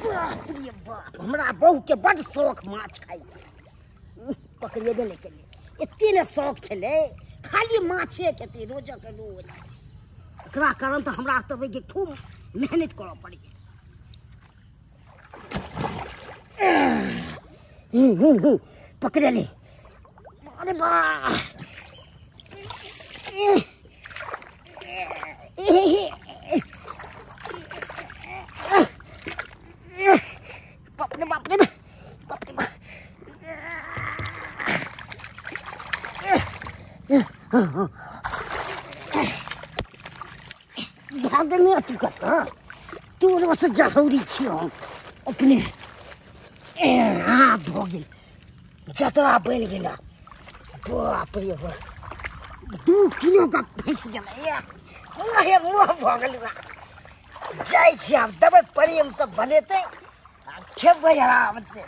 बाप रे बाप, हमरा बहू के बड शौक माछ खाइ के, पकड़ेबे नहि केलै। एते ने शौक छलै खाली माछे खेतै रोजक रोज। एकरा कारण तऽ हमरा तऽ के खूब मेहनत करऽ पड़ैए। पकड़ेलै, अरे बाह, बाप रे बाप रे बाप रे बाप। भागने अथी कतऽ तोर बस जहौरी छी हम अपने। भऽ गेल जतरा बनि गेल। बाप रे बाप, 2 किलो का फँसि गेलै, मुँहे मुँह भऽ गेल। जाइ छी आब देबै प्रेम सब बनेतै आ खेबै आराम से,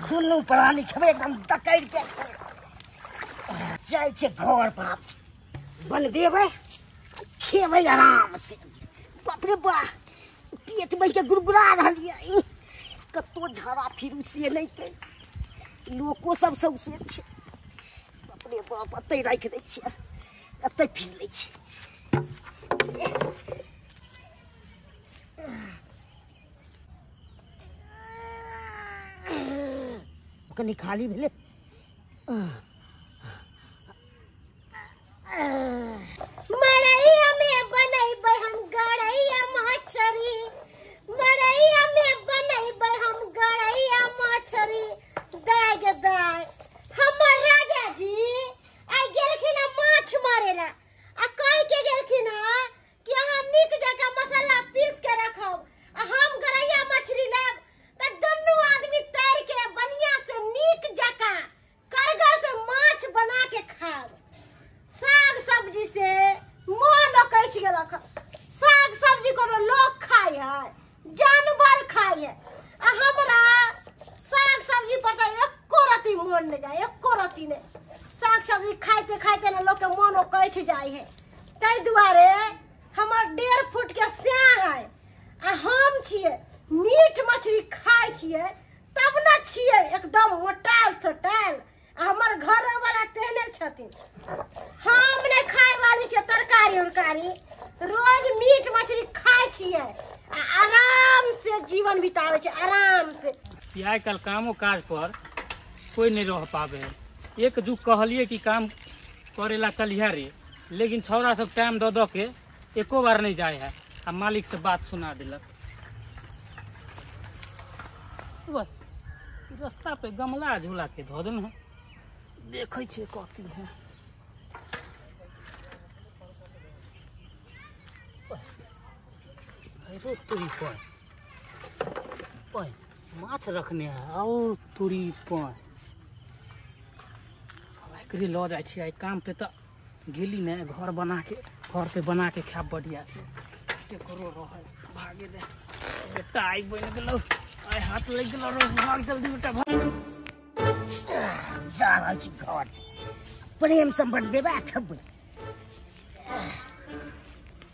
दुनू प्राणी खेबै एकदम दकड़ि के। जाइ छै घर पर बनबेबै खेबै आराम से। बाप रे बा, पेट बैठ के गुड़गुड़ा रहल यऽ, कतौ झाड़ा फिरू से नहि के, लोको सब सौसे छै। बाप रे बाप, एतै राखि दै छियै, एतै फिर लै छियै। कनि खाली भेलै। मरैया में बनैबै हम गरैया मछरी, मरैया में बनैबै हम गरैया मछरी। दाय गे दाय, हमर राजा जी आइ गेलखिन हँ माछ मारे ला, आ कहि के गेलखिन हँ कि अहाँ नीक जकाँ मसाला पीस के रखब आ हम गरैया मछली लेब तऽ दुनू आदमी तैर के बढ़िया से नीक जकाँ करगर से माछ बना के खाब। साग सब्जी से मोन अकछि गेलक। साग सब्जी कोनो लोक खाइ है, जानवर खाइ है, आ हमरा साग सब्जी पर तऽ एको रत्ती मोन नहि जाइ, एको रत्ती नहि। साग सब्जी खाइते खाइते ने लोकके मोन अकछि जाइ है। ताहि दुआरे हमर 1.5 फुट के स्याह है आ हम छियै मीट मछली खाइ छियै तब ने छियै एकदम मोटायल सोटायल। आ हमर घरवाला तेहने छथिन, हम नहि खाय वाली छियै तरकारी उरकारी, रोज मीट मछली खाइ छियै आ आराम से जीवन बिताबै छियै आराम से। आइ काल्हि कामो काज पर कोई नहीं रह पावे है। एक जुग कहलिए कि काम करे ला चलिहा रे, लेकिन छौड़ा सब टाइम दऽ दऽ के एको बार नहीं जाए है आ मालिक से बात सुना दिलक। रास्ता पे गमला झूला के धो देने है, देखै छियै कथी है। अरे तोरी पानि माछ रखने है और तोरी पानि एकरे लऽ जाइ छियै। आइ काम पे तऽ गेली ने, घर बना के घर पे बना के खायब बढ़िया से। केकरो रहै भागे दे बेटा, आइ बनि गेलौ, आइ हाथ लागि गेलौ, भाग जल्दी बेटा भाग। जा रहल छी घर, प्रेम से बनबेबै आ खेबै।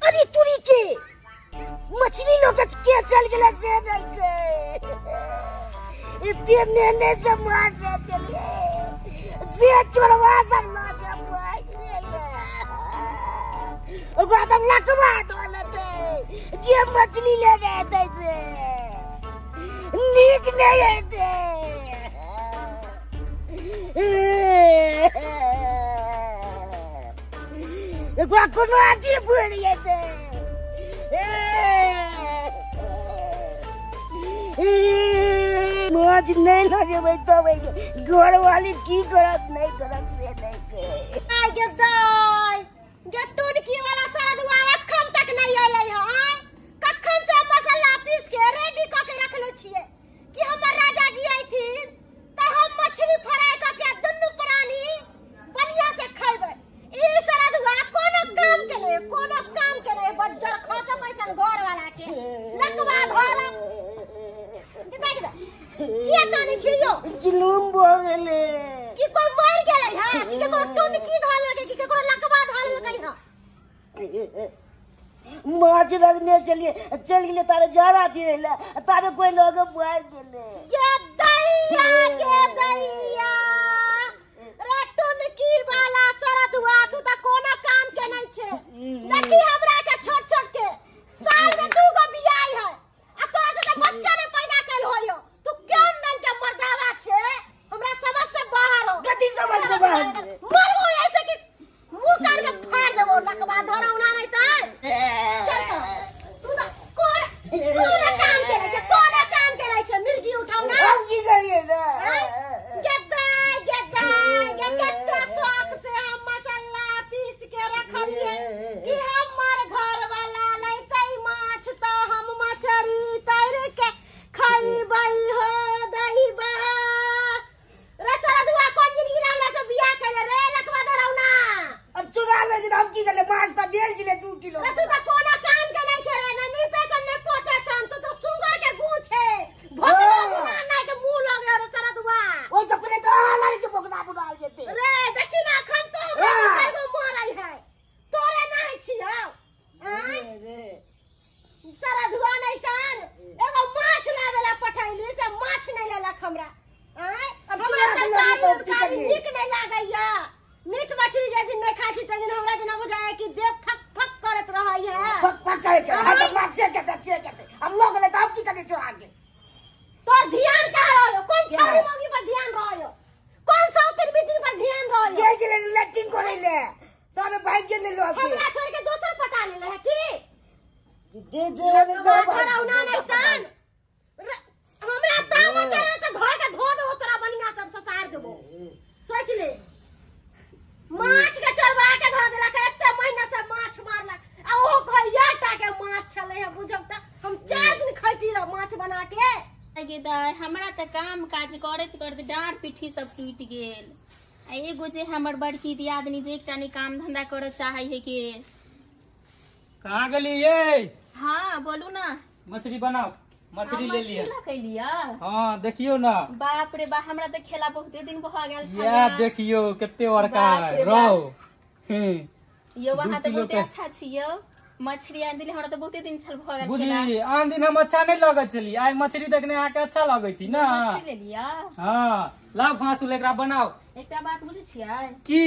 अरे तोरी के मछली लोग के चल गेलै से नहि के, एते मेहनत से मारने चलिए से चोरवा सब लऽ के भागि गेलै। ओकरा तऽ लकवा धऽ लेतै जे मछली लेने हेतै से नीक नहि हेतै। एकरा कोनो अथी पड़ि जेतै। माछ नहि लऽ जेबै तब घरवाली की करत नहि करत से नहि कहे। आइ गे दाय, गे टुनकी वाला सरदुआ एखन तक नहि एलै हँ। कखन से मसाला पीस के रेडी कऽ के रखले छियै कि हमर राजा जी अयथिन तऽ हम मछली फ्राई कऽ के दुनू प्राणी बढ़िया से खैबै। ई सरदुआ कोनो काम के नहि, कोनो काम के नहि, बज्जर खसम ऐसन घर वाला के लकवा धरम। किया कानै छी यौ? जुलुम भऽ गेलै। कि कोई मरि गेलै हँ, कि केकरो टुनकी धऽ लेलकै, कि केकरो लकवा धऽ लेलकै हँ? माछ रखने चलिए चल गेलै तारे जरा फिरे ले तारे कोई लोग भाग गेलै। गे दैया गे दैया रे टुनकी वाला सरदुआ तू त कोनो काम के नहीं छे। देखी हमरा के छोट छोट के साल में दू गो बियाह है आ तोरा से त बच्चा ने पैदा कैल होयो। तू केहन रंग के मर्दावा छे, हमरा समझ से बाहर हो। गति समझ से बाहर मरबो ऐसे कि मुंह कान के फाड़ देबो लकवा धरौना नहीं त चल तो तू त कोन कोन काम के नहीं छे, कोन काम के नहीं छे मिर्गी उठाउना। हम की करिए ना गे दाई गे दाई गे कत्ता शौक से हम मसाला पीस के रखलिए कि हमर घर वाला लैतै माछ त हम मछरी तैर के खइबै हो दैबा। रे सरदुआ कोन जिंदगी हमरा से बियाह कैले रे लकवा धरौना। अब चुरा ले हम की करे माछ त बेच ले 2 किलो। रे तू त कोनो काम के नहीं छे रे, न निपेसन न पोतेसन, तू तो सुगर के गू छे। भोकना गुना नहीं त मुंह लगे रे सरदुआ। ओइ से पहिले त लागे छै भोकना बुना जेते रे। देखी ना अखन तो हमरा कईगो मरै है तोरे नहीं छियौ। रे रे सरदुआ नहीं तान एगो माछ लावेला पठैली से माछ नहीं लेलक हमरा। आय अब हमरा चुरा के तरकारी लगे तो की उरकारी करिए? नीक नहीं लागैया। मीट मछली जे दिन नहीं खाइ छी ते दिन हमरा जेना बुझाय कि देह फक फक करत रहै है। फक फक करे छै हम त माछ के के के हम लोग ले त हम की करे चुरा के। तोर ध्यान कहाँ रहो? कौन क्या? छौरी मौगी पर ध्यान रहो? कौन सौतिन बितिन पर ध्यान रहो? गेल छलै लैट्रिन करे ले तबे भाग गेल लोग के हमरा छोड़ के दोसर पटा लेले है की दे दे वाले सब धरौना नहीं तान हमरा तामा चढ़े त धोय के धो देबो तोरा बनिया सब ससार देबो। सोच ले माछ के चरवा के धो देलक एते महीना से माछ मारलक आ ओहो खैया टा के माछ छलै है बुझौ त हम 4 दिन खैती रह माछ बना के। गे दाइ हमरा त काम काज करैत करैत डाँड़ पीठी सब टूटि गेल। आ एगो जे हमर बड़की दियादनी जे एकटा नहि काम धंधा करऽ चाहै है के। कहाँ गेली ये? हाँ बोलू ना। मछली बनाओ, मछली ले लिया। कैलिया? हाँ देखियो ना। बाप रे बा हमरा त खेला बहुते दिन भऽ गेल छल। या देखियो कते बड़का है रौ। यो वहाँ त बहुते अच्छा छियौ मछली आन दिले हमरा त बहुते दिन छल भऽ गेल बुझली। खेला। आन दिन हम अच्छा नहीं लगै छली, आइ मछली देखने आके अच्छा लगै छी ना। मछली ले लिया? हाँ लाओ फांसू एकरा बनाओ। एकटा बात बुझै छियै की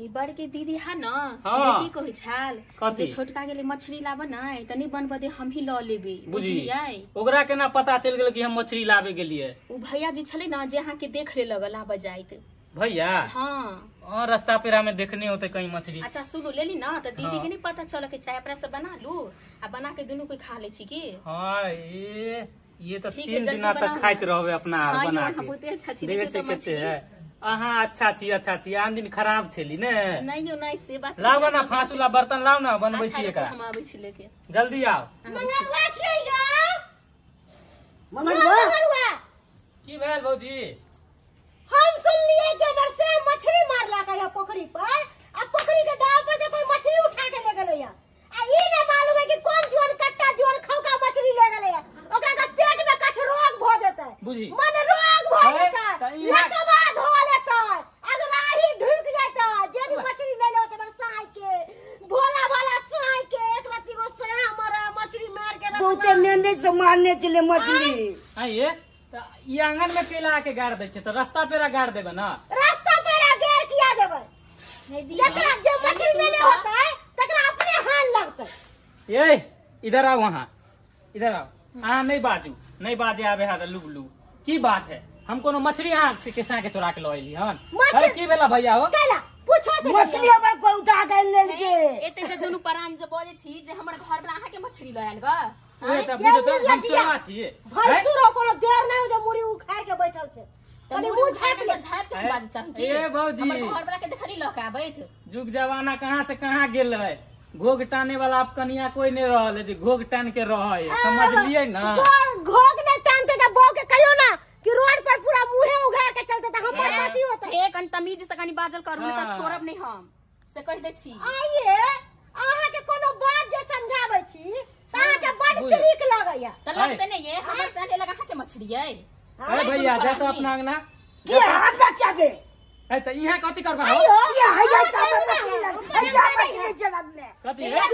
ई बड़की दीदी है न हाँ। जे की कहै छल कथी? जे छोटका गेलै मछली लाबऽ नै त नहीं बनबऽ दे हमही लऽ लेबै। बुझी बुझलियै? ओकरा केना पता चलि गेल कि हम मछली लाबे गेलियै? उ भैया जी छलै न जे अहाँ के देख ले लगल लाबऽ जाइत। भैया? हाँ हाँ रास्ता पेरा में देखने होते कहीं मछली। अच्छा सुनू लेली न त दीदी हाँ। के नहीं पता चल के चाहे अपना से बना लू आ बना के दुनू कोई खा ले छी की। हाँ ये तो ठीक है, 3 जल्दी दिना तक बनाओ खाइत ना। रहबे अपना आर हाँ, बना यो अहाँ के। बहुते अच्छा छी, देखे देखियौ छै तऽ कते मछली। है। अहाँ अच्छा छी अच्छा छी आन दिन खराब छली ने। नहीं यो नहीं से बात लाओ नहीं, ना सब फांसू ला बर्तन लाओ ना बनबै अच्छा, छी रुकू, एकरा। हम आबै छी लेके। जल्दी आओ। मंगरुआ छियै यौ। मंगरुआ? मंगरुआ की भेल भौजी? हम सुनलिए कि हमर से मछली मारलक है पोखरी पर आ पोखरी के डाल पर से कोई मछली उठा के ले गेलै आ ई ने मालूम है कि कौन जुअन कट्टा जुअन खौका मछली ले गेलै। ओकरा के पेट में कछ रोग भ जेतै। बुझी। मन रोग भ अरे, जेतै त इहा- लकवा धो लेतै अगराही ढुक जेतै। जे भी मछली ले लो हमर साई के भोला भोला साई के एक रत्ती गो से हमर मछली मार के रखना। बहुते मेहनत से मारने छलै मछली। आइए त ई आंगन में केला के गाड़ दै छै त रास्ता पेरा गाड़ देबै ना। रास्ता पेरा गाड़ किया देबै? हे दीदी, जकरा जे मछली लेले होतै तकरा अपने हाथ लगतै। ए इधर आओ वहाँ इधर आओ। अहाँ नहीं बाजू नहीं बाजे आबे हा त लुग लुग की बात है? हम कोनो मछली अहाँ से के साके चोरा के लऽ एली हन। मछली- अरे की भेला भैया हो? कैला पूछो से मछली हमर कोई उठा के लेल के। एते जे दुनू परान जे बजै छी जे हमर घर वाला अहाँ के मछली लऽ आयल ग। ओए त ये बुझ त मुर्गा हम जिया। चोरा छियै। भैंसुर कोनो देर नहीं हो जे मुड़ी उखाड़ के बैठल छै। त कनी मुड़ी मुंह उखाड़ि झाँपि के ले। झाँपि के हम बाजै चाही की? ए भौजी। हमर घर वाला के देखली लऽ के आबैत। जुग जमाना कहाँ से कहाँ गेल है। घोघ टाने वाला अब कनिया कोई नहीं रहल है जे घोघ टान के रहे है, समझलियै ना। घोघ नहीं टानते त बहू के कहियो ना कि रोड पर पूरा मुंहे उघार के चलते त हमर साथी होते। हे कनि तमीज से कनि बाजल करू नहीं त हाँ। छोड़ब नहीं हम से कहि दै छी। आइए अहाँ के कोनो बात जे समझाबै छी त अहाँ के बड बुझ। तरीक लगैया। त लगते नहीं ये हमर से आने लगा अहाँ के मछली यै। अरे भैया जा तो अपना अंगना। के हाथ ना क्या जे? ए त इहा कथि करबा हो या हैया त मछली लग हैया मछली चलगले कथि या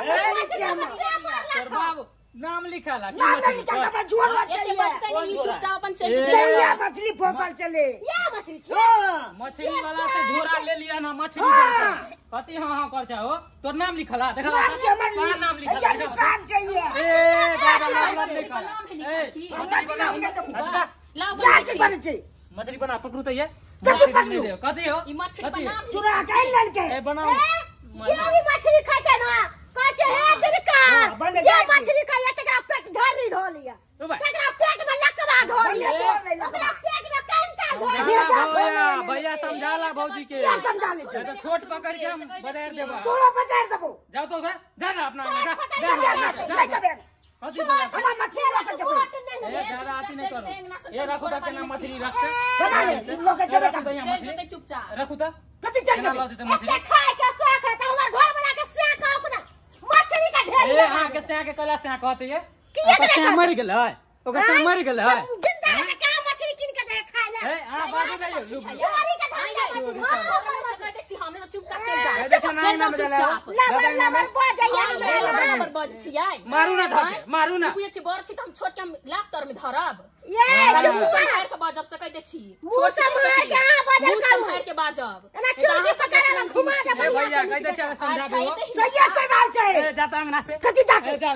मछली छियै तोर बाबू नाम लिखाला की नाम लिखा त झोरा एते बचतै नहीं चुपचाप अपन चल जेतै। नहीं या मछली फसल चले या मछली छियै मछली वाला से झोरा ले लिया ना मछली कथि हां हां कर चाहो तोर नाम लिखला देखा नाम नाम लिखला हैया निशान चाहिए ए दादा नाम लिखला ए लाओ या की बने छै मछली बना पकड़ू त ये कथि पकड़ू कथि हो ई मछली बना चुरा के लड़के ए बनाओ जे भी मछली खाते ना कहते हे तिनका जे मछली खाइए तकरा पेट धरी धो लिया तकरा पेट में लकवा धो लिया ओकरा पेट में कैंसर धो लिया। भैया समझाला भौजी के क्या समझा ले तो छोट पकड़ के हम बजार देबा तोरा बजार देबो जाओ तो घर जा ना अपना जा नहीं कबे कथि बोला हमरा मछली रख जब ए ज्यादा आती नहीं करो ए रखू त केना मछली रख बना ले लोग के जबे चल जेतै चुपचाप रखू त कथि चल केना लऽ जेतै मछली एते खाय के शौक है त हमर घर वाला के से कहू ना मछली का ढेर ए अहाँ के सै के कला सै कहत ये ओकर सै मरि गेलै ओकर सै मरि गेलै जिंदा है का मछली किन के दे खाय ले ए अहाँ बाजू नहीं चोरी के धंधा मछली हां छी हमने चुपचाप चल जा चल चल चुपचाप लबर लबर बजैया लबर बज छियै मारू ना धके मारू ना बुझै छी बड़ छी त हम छोट के हम लात तर में धरब ये मुंह सम्हार के बाजब सकै दे छी मुंह सम्हार के अहाँ बाजल मुंह सम्हार के बाजब एना चुरकी पकड़ा में घुमा दे ए भैया कह दे चल समझाबो सही कर रहल छै ए जाता अंगना से कथि जाके ए जा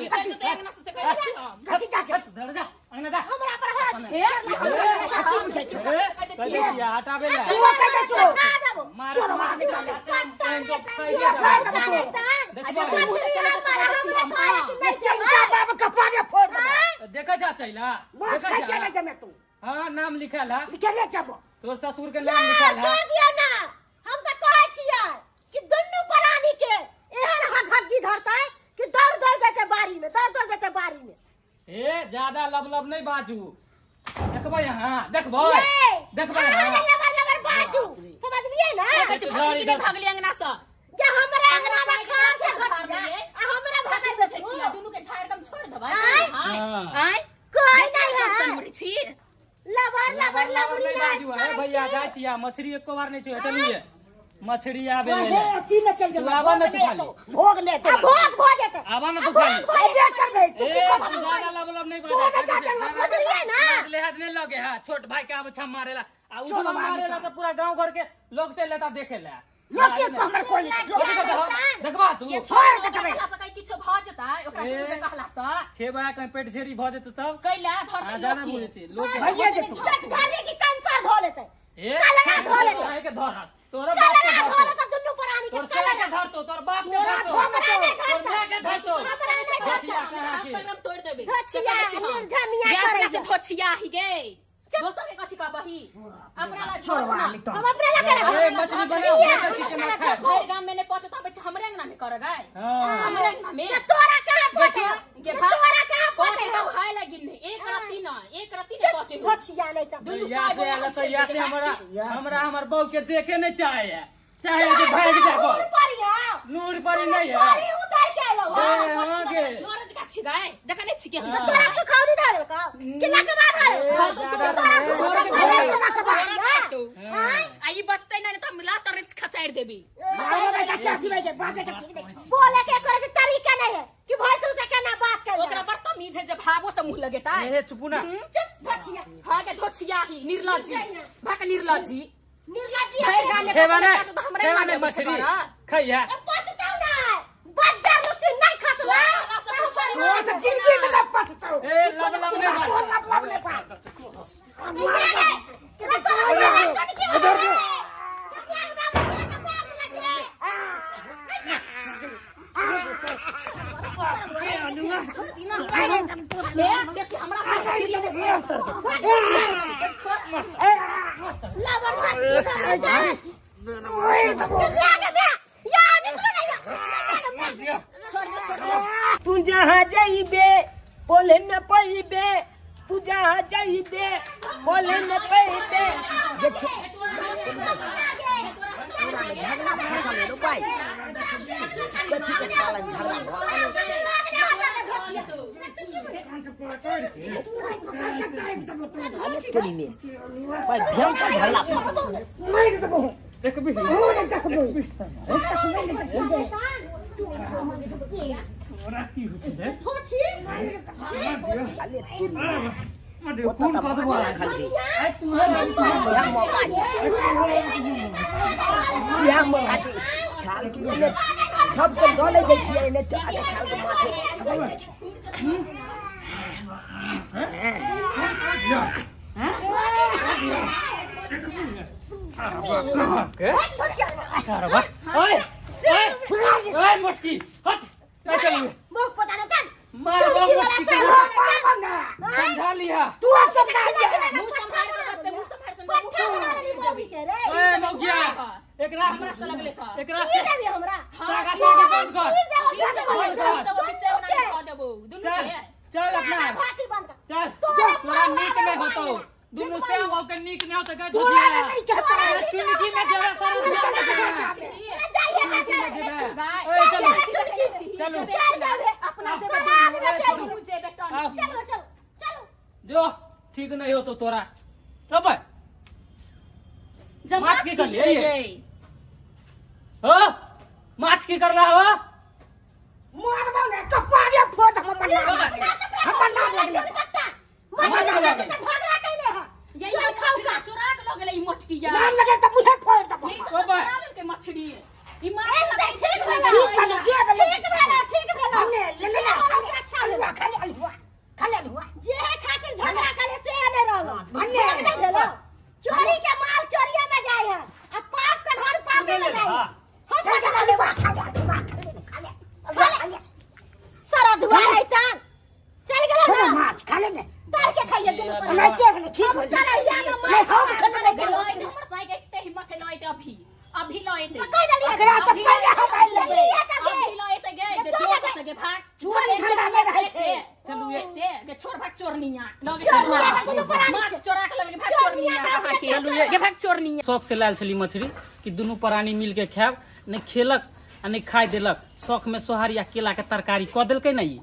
कथि जाके धर जा अंगना जा हमरा पर हंस ए कथि बुझै छौ कह दे छियै हटाबे ले तू कह दे छौ मार चोरवा निकाल देखा जा चैला देखा जा तू हां नाम लिखल है लिखले जाबो तोर ससुर के नाम लिखल है छोड़ दियो ना हम त कहै छियै कि दुन्नू प्राणी के एहन हगहगी धरतै कि दौड़ दौड़ जेतै बाड़ी में दौड़ दौड़ जेतै बाड़ी में। ए ज्यादा लब लब नहीं बाजू देखबै यहां देखबै देखबै हां लबर लबर बाजू समझलिए ना कहै छी भागली कि भागली अंगना से जे हमरा अंगना में खार से भगिया आ हमरा भगाबै छी दुनू के झाड़ एकदम छोड़ देबै हां आय कोई नहीं है छी लबर लबर लबरी नहीं बाजू अरे भैया जा छिया मछली एको बार नहीं छुए चलिए मछली आबे हे अथी में चल जा आवा ना तू खाली भोग ले आ भोग भो जेतै आवा ना तू खाली भोग करबै तू की ए करबै ज्यादा लब लब नहीं तू ना जा बुझलिए ना लिहाज नहीं लगे हां छोट भाई के आब छम मारेला आ उ मारेला त पूरा गांव घर के लोग चल लेता देखे ला लोग के हमर कोली देखबा तू छोड़ देखबै कहला से किछो भ जेतै ओकरा दुनू के कहला से खेबा कहीं पेट झेरी भ जेतै तब कैला धरतै जाना बुझै छी लोग भैया जे तू पेट धरने की कैंसर धो लेतै ए कलरा धो लेतै भाई के धर तोरा बाप के कलरा धो धर लेतै दुन्नू प्राणी के तोर से के धरतो तोर बाप के धरतो हमरा नहीं तोर मां के धरतो हमरा नहीं धरतै हम तोड़ देबै धोछिया निर्झमिया करै छै धोछिया ही गे दोसर के कथि कहबही अपना ला छोड़वा ले तो हम अपना ला करब ए मछली बनाओ देखै छी केना खाय भरि गाम में नहीं पहुंचत आबै छै हमरे अंगना में कर गाय हां हमरे अंगना में त तोरा कहां पहुंचे गे तोरा कहां पहुंचे पहुंचे हाय लगी नहीं एक रत्ती ना एक रत्ती नहीं पहुंचे धोछिया नहीं त दुनू यहाँ साइड से आला तो यहाँ से हमरा हमरा हमर बहू के देखे नहीं चाहे है चाहे कि भाग जाबो नूर परी हो नूर परी नहीं है परी उतर के एलो ए, हाँ गे। जोरज का छी गाय देखा नहीं छी के हम त तोरा सुखौरी धरल का कि लकवा धरल ज्यादा तोरा नहीं। सुखौरी हां आ ई बचतै नहीं त मिला तर खचाड़ देबी मारो बेटा क्या थी भाई बाजे के ठीक नहीं बोले के करे के तरीका नहीं है कि भैंसुर से केना बात कर ओकरा बदतमीज है जब भावो से मुंह लगेता ए चुपू ना चुप धोछिया हां के धोछिया ही निर्लज्जी भाक निर्लज्जी निर्लज्जी भरि गाम में खेबा ने हमरे खेबा ने अंगना में मछली खैया पचतौ ना बज्जर रोटी नहीं खातला तो तो जिंदगी में ना पटतो ए लब लब नहीं तो बाजू लब लब नहीं पा बेसी हमरा तू जहाँ जाइबे बोले न पैबे तू जहाँ जाइबे बोले न पैबे अंगना में झगड़ा फंसल रे भाई कथी के कारण झगड़ा भऽ गेल में भाई भयंकर झगड़ा फंसल मार देबो एक बीस तोरा की होइ छै थोची अरे तू अरे ओतऽ कोन तऽ कऽ माछ देबो राखल छै आइ तू है इएह मौका इएह मौका छै छाल के एने छप के गले दै छियै एने आगे छाल के माछ खबै जाइ छै सारा ओए ओए ओए मोटकी हट चल चल मुख पता न तन मार बाप मोटकी के समझा लिया तू समझा लिया मुंह संभाल के करते मुंह संभाल से पट्ठा बना लेली मौगी के रे ओए मौगिया एकरा हमरा से लगले का एकरा चीर देबी हमरा सागा सागा बंद कर चीर देबो बंद कर। तब बिचौना खा देबो दुनू चल के चल अपना भाती बंद कर चल तोरा तोरा नीक नहीं होतो दुनू से हो के नीक नहीं होतो के तोरा नहीं कहता चुनकी में जरा सारा जाइए ना ओए चलो चलो चल जाबे अपना सलाद में चल दुनू जेबे टन चलो चलो चलो जो ठीक नहीं होतो तोरा रब जब माछ की कर लिए हो माछ की करला हो मारबो ने कपारे फोड़ हम मना हम मना लगले कट्टा मछली के झगड़ा कैले है यही मछली चोरा के लग गेलै ई मोटकिया नाम लगे त बुझे फोड़ देबो यही सब चोरा लेलकै मछली ई माछ ठीक ठीक भेलो ठीक भेलो जे भेलो ठीक भेलो ठीक भेलो हमने ले ले अच्छा अलुआ खाली अलुआ खाली अलुआ जे है खातिर झगड़ा करे से ने रहलो भन्ने। नहीं भेलो चोरी के माल चोरिया में जाय है आ पाप के धन पापे में जाय है हम चल चल अलुआ खाली अलुआ खाली खाली अलुआ खाली सारा धुआ आइतान चल गेलो खाली ना माछ खाली ने तार के खाइए दुनू पर नहीं के भेलो ठीक हम भेलो तरैया में नहीं हम खाने नहीं लॉय गेलो हमर साई के एते हिम्मत है लॉय अभी अभी लॉय ते कहि देलियै एकरा से पहिले हम आइल लेबै लिया तऽ गे अभी लॉय ते गे जे चोर से गे भाग चोरी धंधा नहीं रहै छै चलू एते गे छोड़ भाग चोरनिया लगे चोरनिया के कोनो प्राणी माछ छै। चोरा के लगे भाग चोरनिया चोरनिया के अहाँ के गे भाग चोरनिया शौक से लायल छली मछली कि दुनू प्राणी मिल के खायब नहीं खेलक आ नहीं खाय देलक। शौक में सोहारी आ केला के तरकारी कऽ देलकै ने ई।